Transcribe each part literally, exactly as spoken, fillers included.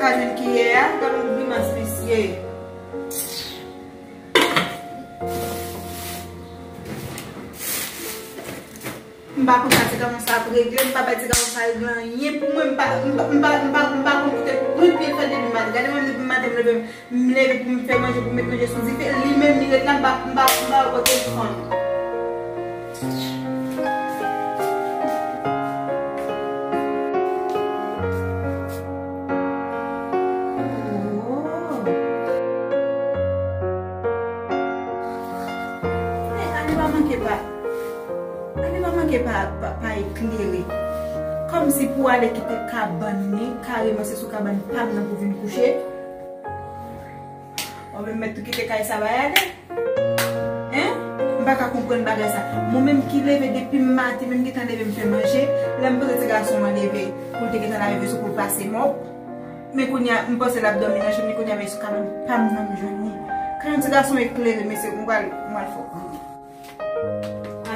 Pa jwenn kiyè a, gad yon grimas mesye. M pa konn sa ti gason sa ap regle, m pa bay ti gason sa regle anyen pou mwen, m pa, m pa, m pa, m pa, m pa konn kote pwen pye l fè depi maten. Gade mwen depi maten m leve, m leve pou m fè manje, pou m met manje sou dife, li menm li ret la, m pa, m pa, m pa wè telefòn. Oh. Eh, ane pa manke pa, ane pa manke pa, pa, pa eklere. Kòmsi pou ale kite kabann li, kareman se sou kabann pa m nan pou vin kouche. Mwen menm mèt tou kite kay sa bay ale. Hein? M pa ka konprann bagay sa. Mwen menm ki leve depi maten, menm gentan leve m fè manje. Lè m panse ti gason an leve, pou l te gentan lave veso pou l pase mòp. Men kounye a, m panse l ap dòmi nan chanm li, kounye a men sou kabann pa m nan m jwenn li. Kan yon ti gason eklere, mesye, m pral, m pral fò.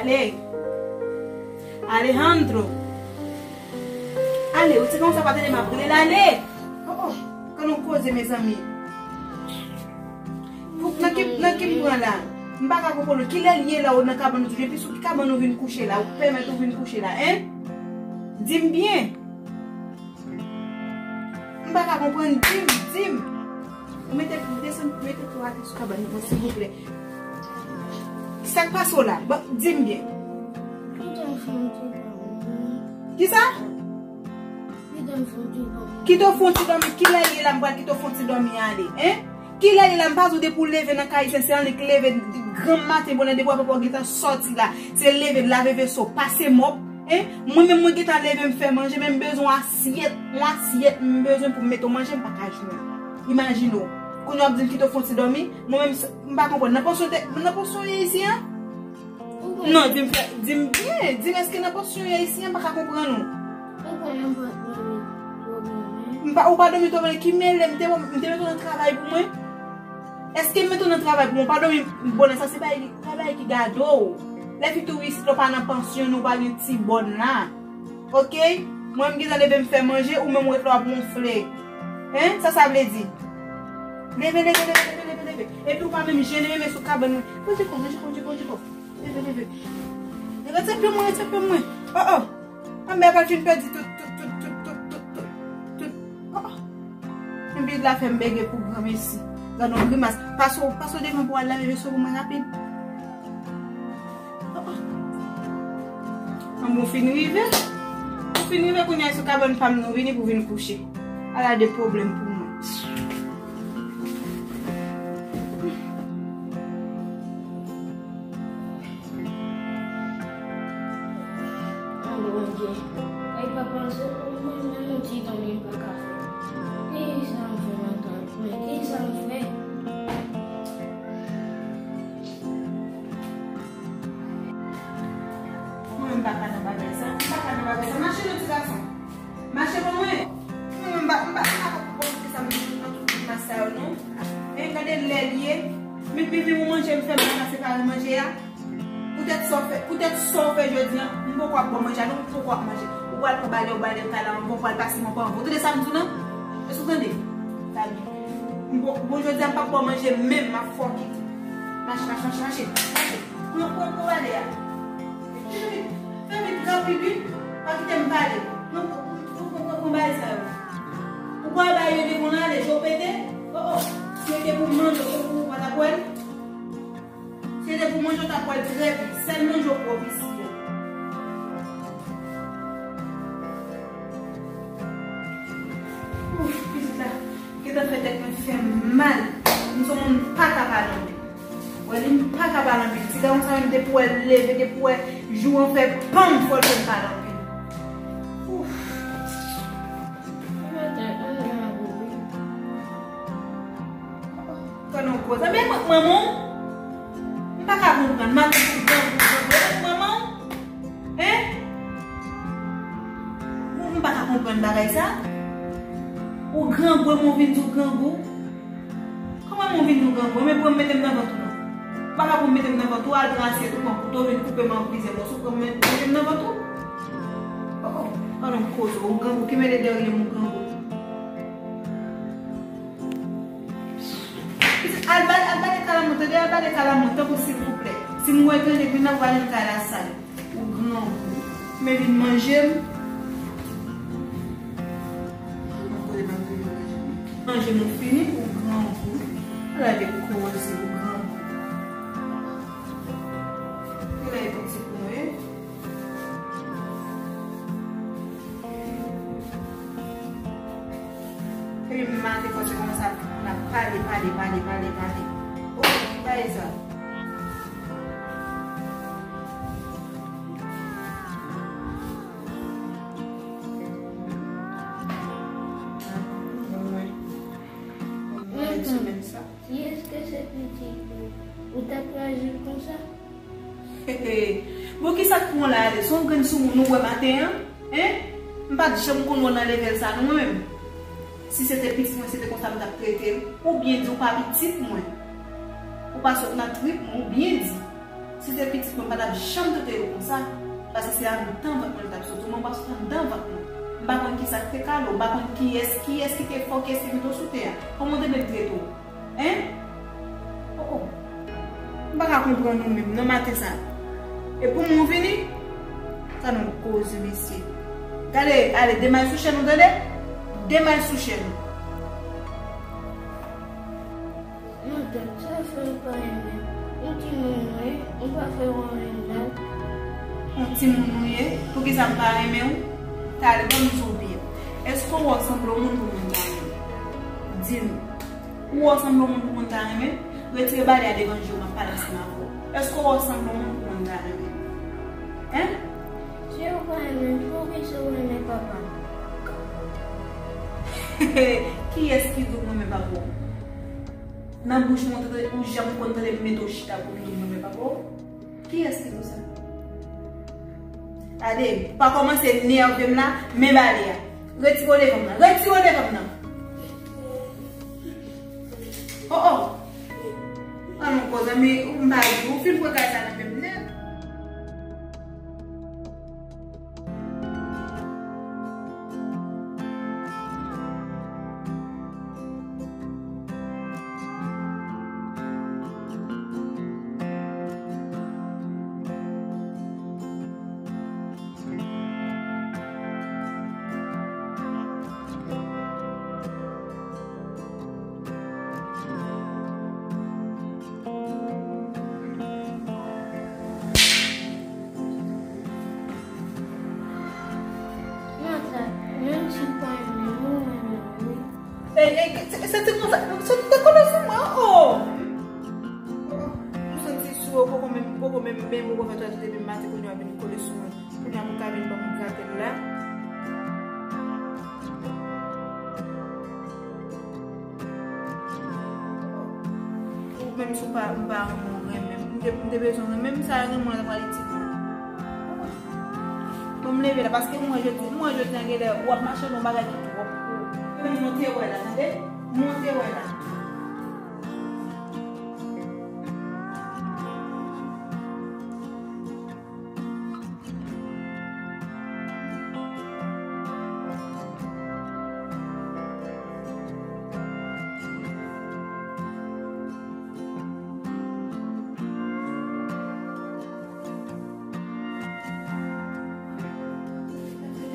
Ale! Alejandro! Ale, ou ti konsa pa tande m ap rele l, ale! Oh, oh, gad yon koze, mezanmi. Pou, nan ki, nan ki m pran la? M pa ka konprann ou. Kilè l ye la, ou nan kabann ou toujou? Epi sou ki kabann ou vin kouche la? Ou pèmèt ou vin kouche la, en? Di m byen. M pa ka konprann, di m, di m. Ou mete, desann, mete tou atè sou kabann mwen, silvouplè. Sa k pase w la? Bon, di m byen. Kite m fè yon ti dòmi. Kisa? Kite m fè yon ti dòmi. Kite w fè yon ti dòmi? Kilè l ye la, m pral kite w fè yon ti dòmi ale, en? Kilè l ye la, m pa di w depi w leve nan kay, se, se annik leve granm maten, bonè depi w ap gentan sòti la. Se leve, lave veso, pase mòp. Hein? Mwen menm mwen gentan leve m fè manje, men m bezwen yon asyèt, yon asyèt m bezwen pou m mete w manje, m pa ka jwenn. Imajine w. Kounye a w ap di m kite w fè yon ti dòmi, mwen menm s-, m pa konprann. Nan pansyon te, nan pansyon w ye isi an? Non, di m fè, di m byen, di m èske nan pansyon w ye isi an, m pa ka konprann ou. Ou konnen m pa dòmi twò byen, men. M pa, ou pa dòmi twò byen, ki mele m te, m te mete w nan travay pou mwen? Èske m mete w nan travay pou mwen? Ou pa dòmi, bonè sa se bagay, pa bagay ki gade w. Lè fi tou isit la, ou pa nan pansyon, nou pa gen ti bòn la. Oke? Mwen m gentan leve m fè manje, ou menm ou ret la w ap wonfle. Hein? Sa sa vle di? Leve, leve, leve, leve, leve, leve. Epi ou pa menm jennen, men sou kabann mwen. Bondye kò, Bondye kò, Bondye kò, Bondye kò. Leve, leve. Leve, retire pye mwen, retire pye mwen. Oh, oh. Anmè pral fin pèdi tout, tout, tout. Oh, oh. Enpi la fè m bege pou granmesi. Gad yon grimas. Pase w, pase w devan pou w al lave veso pou mwen rapid. Oh, oh. An bon, fin rive. Ou fin rive kounye a sou kabann pa m nou vini pou vin kouche. Ala de pwoblèm pou mwen. An Bondye, ay papa, se pou mwen menm yon ti tan li pa ka fè. Kisa m fè matant mwen? Kisa m fè? Mwen menm m pa ka nan bagay sa. M pa ka nan bagay sa. Mache non ti gason. Mache pou mwen. Mwen menm m pa, m pa, m pa ka pou bon ti sa m nan tout ti mas sa yo non. Men gade lè l ye. Men, men, men yon manje m fè m pa ka separe manje a. Poutèt sa w fè, poutèt sa w fè jodi a, m poko ap ba w manje a non, m poko ap manje. Ou pral pran bale, ou bale m kay la, m poko al pase mwen pa anvan. Ou tande sa m di w lan? Èske w tande? Sa m di. M po-, bon, jodi a m p ap ba w manje menm, m ap fè w kite. Mache, mache, mache, mache, mache. Pran, pran, pran bale a. Fè vit, fè vit, rapid wi. Pa kite m pale. Pran, pran, pran, pran, pran, pran bale sa yo. Ou pral bay yo devan w ale, je w pete. Oh, oh. Si se te pou manje, ou, ou pa t ap wè l. Si se te pou manje, w t ap wè l trè byen. Sèl manje w pwòp isit la. Ouf, pitit la gentan fè tèt mwen fè m mal. M se yon moun m pa ka pale anpil. Wè li, m pa ka pale anpil. Ti gason sa menm, depi w wè l leve, depi w wè jou an fè panm, fò l fè m pale anpil. Ouf. Tande yon koze. Men manman w? M pa ka konprann. Matant ou grangou, grangou. E manman w? Hein? Ou, m pa ka konprann bagay sa. Ou grangou, e mwen vin di w grangou. Kòman mwen vin di w grangou? Men pran m mete m nan vant ou non. M pa ka pran m mete m nan vant ou, al pran asyèt ou, pran kouto, vin koupe m an plizyè mòso, pran m mete m nan vant ou. Oh, oh, tande yon koze. Ou grangou, ki mele dèyè m ou grangou. Al bale, al bale kalamou, tande, al bale kalamou, tanpri, silvouplè. Si m wè tande, vin nan vwazin kay la sal. Ou grangou. Men vin manje m. Manje m ou fini, ou grangou. Ala de koze, ou grangou. Ala de pitit mwen. Epi m maten fò se kòmanse ap, n ap pale, pale, pale, pale, pale. Oh, ki bagay sa? Mwen, mwen, mwen, sou menm sa. Kiyès ke se pitit ou? Ou t ap raje l konsa? Bon, kisa k pran w la, Ale? Se yon grenn soumoun ou wè maten an? Hein? M pa t janm konn wè w nan level sa non, mwen menm. Si se te pitit mwen, se te konsa m t ap trete l. Ou byen di w pa pitit mwen. Ou pa sot nan trip mwen, ou byen di. Si se pitit mwen, m pa t ap janm trete l konsa. Paske se anndan vant mwen l t ap soti. Mwen pa sot anndan vant mwen. M pa konn kisa k te kale w, m pa konn kiyès, kiyès ki te fè w, kiyès ki mete w sou tè a. Kòman w te vle m trete w? Hein? Oh, oh. M pa ka konprann nou menm, nan maten sa. E pou mwen w vini? Sa nou koze, mesye. Gade, ale, demay sou chèn ou, tande? Demay sou chèn ou. Madanm, sa fè m pa renmen. Yon timoun mwen ye, m pa fè w anyen mal. Yon timoun ou ye? Poukisa m pa renmen w? Talè, ban m di w byen. Èske w wè w sanble yon moun pou moun ta renmen? Di m. Ou wè w sanble yon moun pou moun ta renmen? Retire bale a devan je w, m ap pale ansanm avè w. Èske w wè w sanble yon moun pou moun ta renmen? Hein? Si w pa renmen m, poukisa w renmen papa m? Kiyès ki di w renmen papa w? Nan bouch mwen, ou janm konn tande m mete w chita pou m di w renmen papa w? Kiyès ki di w sa? Gade, pa kòmanse nève m la, men bale a. Retire w devan m nan. Retire w devan m nan. Oh, oh. An nou koze, men m pa di w fin pran kay sa nan men m nèt. Madanm, menm si w pa renmen m, ou renmen m wi. Ey, ey, se, se ti konsa, sot dekote sou mwen, oh! M santi sou ou poko menm, poko menm, menm ou poko fè twa tete menm maten kounye a vin kole sou mwen. Kounye a pou ka vin ban m grate l la. Ou menm si w pa, m pa renmen w renmen m. M te, m te bezwen renmen m, sa renmen w la t ap pral itil mwen. Bon, m leve la, paske m wè jodi, m wè jodi a genlè w ap mache nan yon bagay ki twòp pou ou. Menm monte wè la, tande? Monte wè la.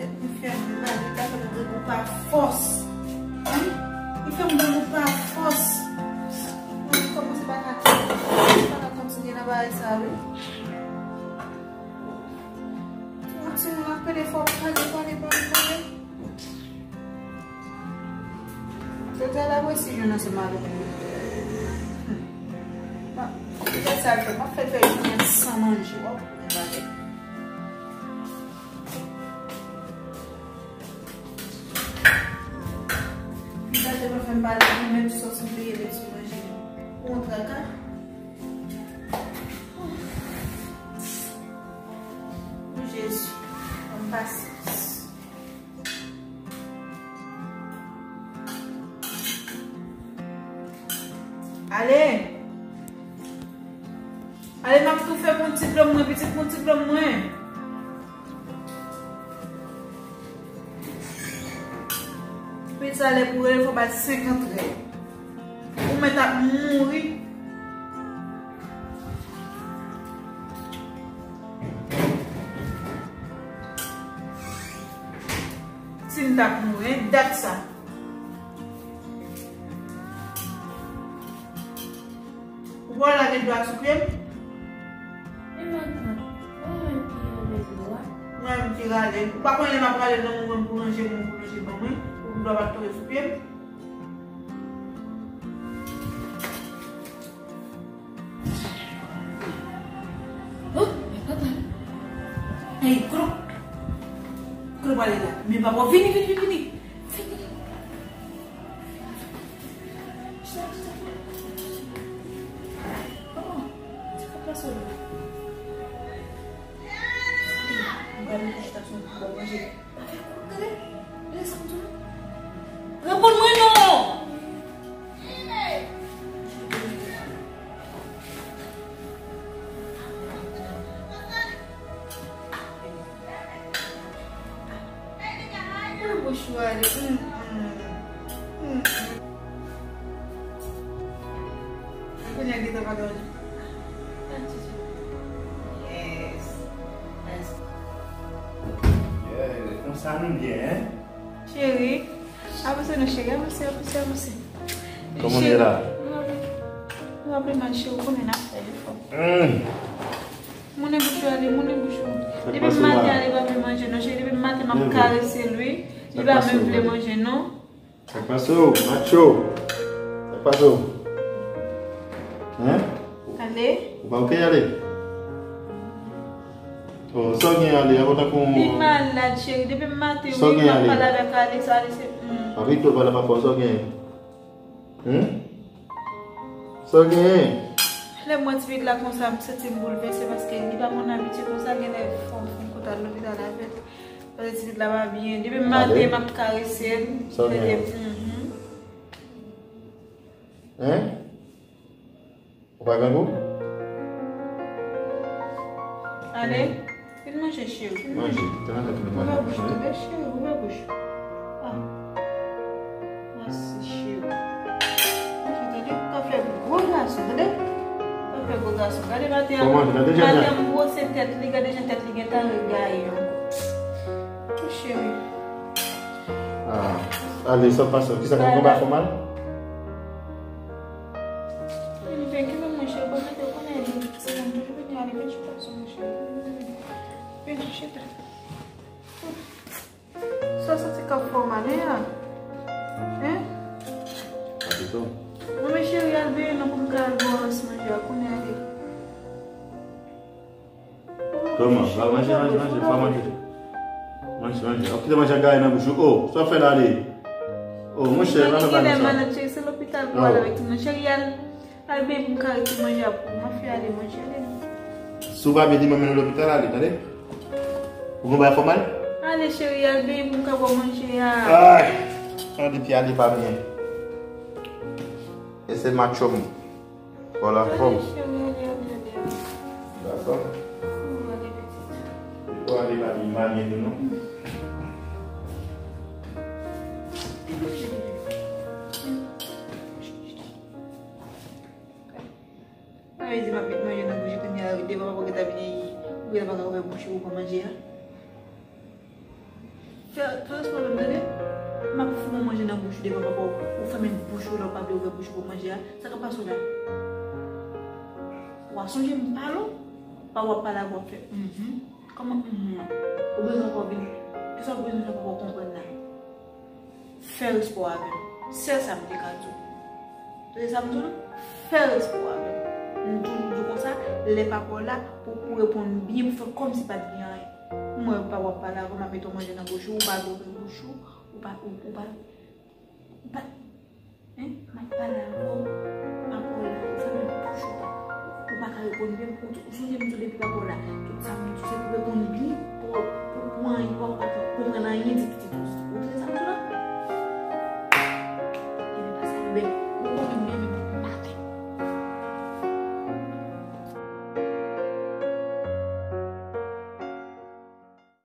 Li fè m grangou pa fòs. Li fè m grangou pa fòs. Mwen kòmanse pa ka, pa ka kontinye nan bagay sa wi. Ti moun ap pede fò, pale, pale, pale, pale. Jodi a la mwen si jwenn ansanm avèk mwen. Petèt sa l fè, m ap fè l fè jounen san manje, w ap wè bagay. Li pa te fè m pale, mwen menm sòs m peye, menm si manje. Ou yon traka. Jezi, ban m pasyans. Ale. Ale, m ap toufe pou ti dlo mwen, pitit, pou ti dlo mwen. Pitit, ale pou rele, fò ba l senkant rèd. Ou Mwen t ap mouri. Si m t ap mouri, dat sa. Ou pa lage dlo a sou pye m? E matant, mwen menm ki rale dlo a. Mwen menm ki rale. Ou pa konnen lè m ap rale nan moman m pou ranje, pou ranje ban mwen, pou dlo a pa t tonbe sou pye m? Oh, men papa. Hey, kote, kote w prale la? Men papa, vini, vini, vini, vini. Chita, chita. Oh, sa k ap pase w la? Hey, m prale pou chita sou yon bon manje. Pa fè kout, tande. Tande sa m di w. Reponn mwen non! Bouch ou ale. Mm, mm. Mm, mm. Kounye a gentan pa gen. Yes. Yes. Yeah, konsa nou byen, hein? Cheri, avanse non cheri, avanse, avanse, avanse. Kòman w ye la? Mwen ap mal cheri, ou konnen n ap fè efò. Mm. Mounen bouch ou ale, mounen bouch ou. Depi maten ale pa vle manje non cheri, depi maten m ap karese l wi. Li pa menm vle manje non. Sa k pase w, macho? Sa k pase w? Hein? Ale. Ou pa oke, ale? Oh, sa w gen, ale? Avan tankou... Li malad, cheri. Depi maten, wi, m ap pale avèk Alex, Alex se, hmm. Anvi tou pale papa, sa w gen? Hmm? Sa w gen? Lè m wè ti pitit la konsa, m santi m boulvèse paske li pa konn abitye konsa, genlè fò m, fò m konn al lopital avè l. Paske ti pitit la pa byen. Depi maten, m ap karese l. Sa w gen? Mhm. Hein? Ou pa grangou? Ale, vin manje, cheri. Manje. Ouvè bouch ou, tande, cheri, ouvè bouch. Ah. Mèsi, cheri. Manje, tande, ou ka fè gwo gason, tande. Ou ka fè gwo gason. Gade maten an, maten an m bwose tèt li, gade jan tèt li gentan regaye ankò. Wi, cheri. Ah, ale, sa pase. Kisa, kòman ba fè mal? Vini, vini, kenbe mwen, cheri, bon, mete konnen li. Se mwen toujou vini ale, vin chita sou mwen, cheri. Vini, vini, vini. Vini, chita. Sa w santi k ap fè w mal, hein? Hein? Kapito. Non, men cheri, al benyen non pou m ka al ba w rès manje a, konnen ale. Kòman? Va manje, manje, manje, fò manje. Manje, manje. W ap kite manje a gaye nan bouch ou. Oh, sa w ap fè la ale? Oh, monchè, pa nan bagay sa. Cheri, se lopital pou al avèk timoun. Cheri, al, al benyen pou m ka rete manje a pou ou. M ap fè ale manje, ale non. Si w pa byen di m, men nou lopital, ale, tande? Ou gon bagay fè w mal? Ale, cheri, al benyen pou m ka ba w manje a. Ay! An depi ale pa byen. E se macho m. Voilà, fòm. Dakò. Ou ale pa di m pa byen tou non. Sa vle di m ap met manje nan bouch ou kounye a, devan papa w gentan vini, ou gentan pa ka ouvè bouch ou pou pran manje a. Fè, fè respè w avè m, tande. M ap fout yon manje nan bouch ou devan papa w. Ou fèmen bouch ou lè w pa vle ouvè bouch ou pou manje a. Sa k ap pase w la? W a sonje m pale w? Pa w ap pale avè w ap fè, mhm. Kòman, mhm, an? Ou bezwen ankò vin? Kisa w bezwen fè papa w konprann la? Fè respè w avè m. Sèl sa m te ka di w. Tande sa m di w la? Fè respè w avè m. M toujou di w konsa, lè papa w la, pou, pou reponn byen, pou fè kòmsi pa t gen anyen. M wè papa w ap pale avè w, m ap mete yon manje nan bouch ou, ou pa vle ouvè bouch ou, ou pa, ou, ou pa, ou pa, hein? M ap pale avè w, papa w la, ou fèmen bouch ou pa, ou pa ka reponn byen, ou, ou sonje m di w depi papa w la, tout sa m di w se pou reponn byen, pou, pou, pou anyen, pou w pa konprann anyen di pitit ou. Ou tande sa m di w la? Ebyen, pase al benyen. Ou konnen m renmen